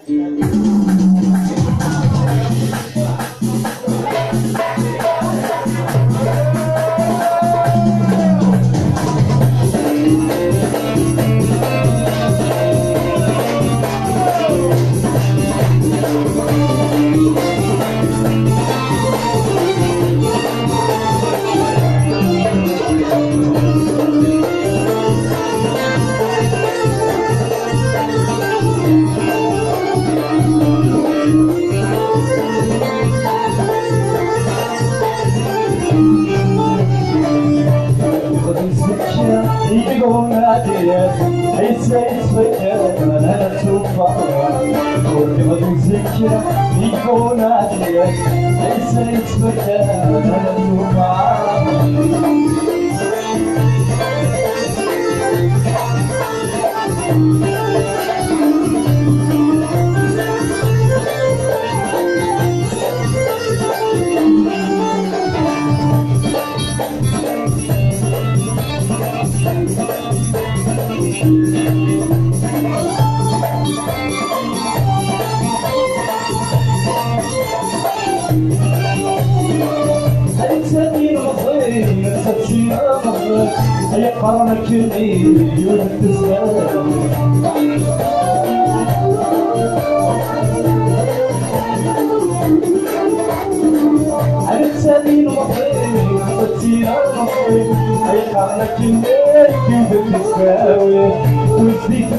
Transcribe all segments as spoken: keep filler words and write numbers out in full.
Ay qqaren akken i yiwet n tezmert. Ay ttali meṭṭi, ttali meṭṭi, ay qqaren akken i yiwet n tezmert. Tuzdit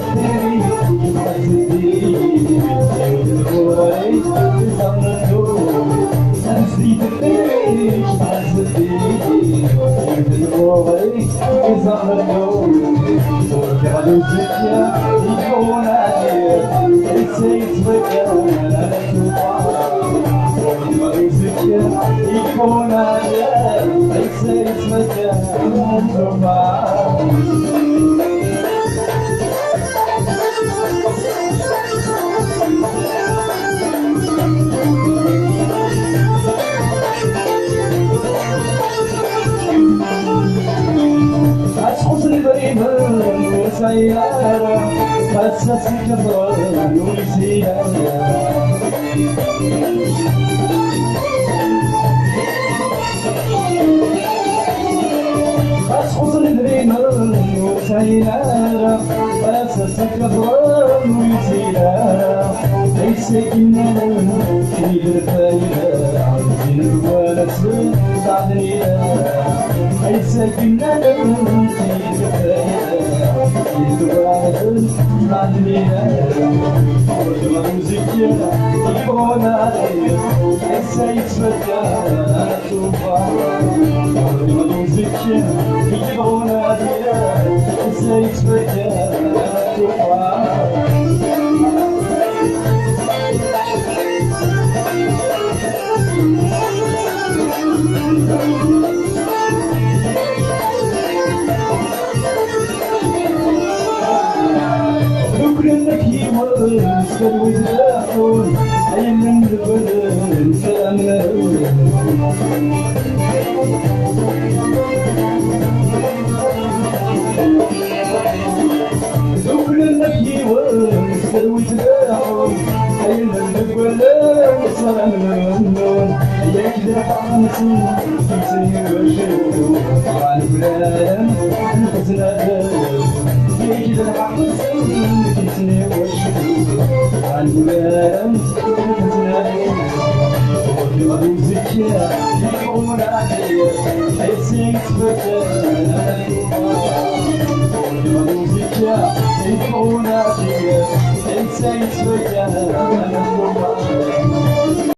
Ad txuṣṣ idrimen ur sɛiɣ ara, ass-a seg iḍran ur yesɛi ara. Ad txuṣṣ idrimen ur sɛiɣ ara, ass-a seg iḍran ur yesɛi ara. Ass-agi nnan-d lfayda, zzin lwanasen, sɛedni. Ass-agi nnan-d lfayda, zzin lwanasen, sɛedni. Ur d-ɣer uzekka, yebɣun ɛad, ass-a yettfakka. Duklen ak yiwen s talwit d aɛqul, ay llan deg wallen s amnaru. Duklen ak yiwen s talwit d aɛqul, ay llan deg wallen s amnaru. Yak d lḥeqq-nsen, yettili wacu, ɣan ularam, lxezna. Yak d lḥeqq-nsen, yettili wacu, ɣan ularam, lxezna. Ur d-ɣer uzekka, yebɣun ɛad, ay sɛid ttfakkan. Ur d-ɣer uzekka, yebɣun ɛad, ay sɛid ttfakkan.